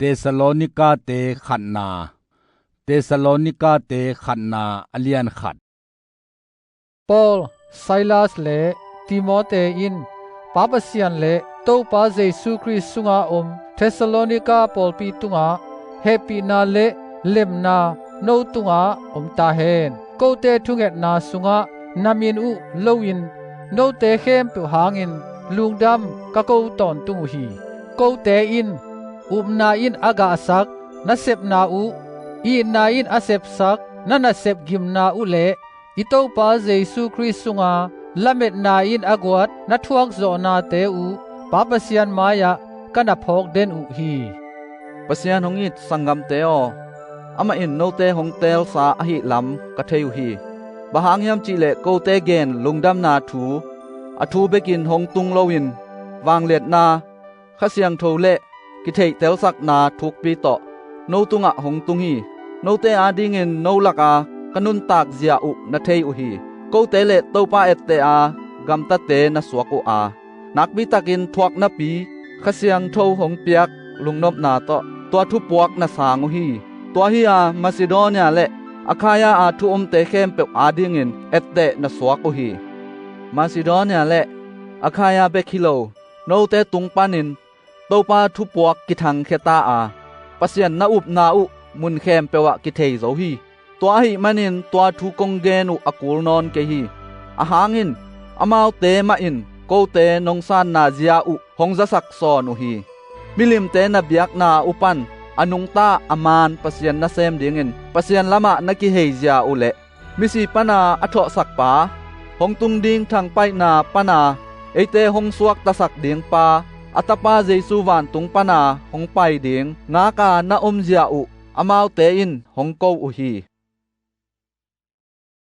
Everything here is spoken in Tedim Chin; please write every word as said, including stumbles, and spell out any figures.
Thessalonika-te khatna. Thessalonika-te khatna a lian khat. Paul, Silas le Timote in Pa Pasian le Topa Jesu Khrist sunga om Thessalonika pawlpi tungah hehpihna le lemna no tungah om ta hen. Kote thungetna sungah na min uh loin note khempeuh hangin lungdam ka ko tawntung uh hi. Kote in upna in a gahsak na sepna uh, itna in a sepsak na nasep gimna uh le i Topa Jesu Khrist sunga lametna in a guat na thuakzawhnate uh Pa Pasian mai-ah ka na phawk den uh hi. Pasian hong it sanggamte aw, amah in note hong teelsa ahih lam ka thei uh hi. Bang hang hiam cihleh kote gen lungdamna thu, a thu bekin hong tung loin vangliatna, Kha Siangtho le kitheihtelsakna thukpi tawh no tungah hong tung hi. Note adingin no laka ka nuntak zia uh na thei uh hi. Kote le Topa etteh a gamtate na suak uh a, nakpitakin thuak napi Kha Siangtho hong piak lungnopna tawh tua thupuak na sang uh hi. Tua hi-a Macedonia le Akhaia a thu umte khempeuh adingin etteh na suak uh hi. Macedonia le Akhaia bek hi lo, note tung panin Topa thupuak kithangkhia ta a, Pasian na upna uh mun khempeuh ah kithei zo hi. Tua ahih manin tua thu kong gen uh a kul nawn kei hi. Ahang in amaute mah in kote nong sanna zia uh hong zasak sawn uh hi. Milimte na biakna uh pan a nungta a maan Pasian nasem dingin Pasian lamah na kiheizia uh le misi pana a thawhsakpa, hong tung ding thangpaihna pana eite hong suaktasak dingpa, a Tapa Jesu vantung pana hong pai ding ngaka na omzia uh amaute in hong ko uh hi.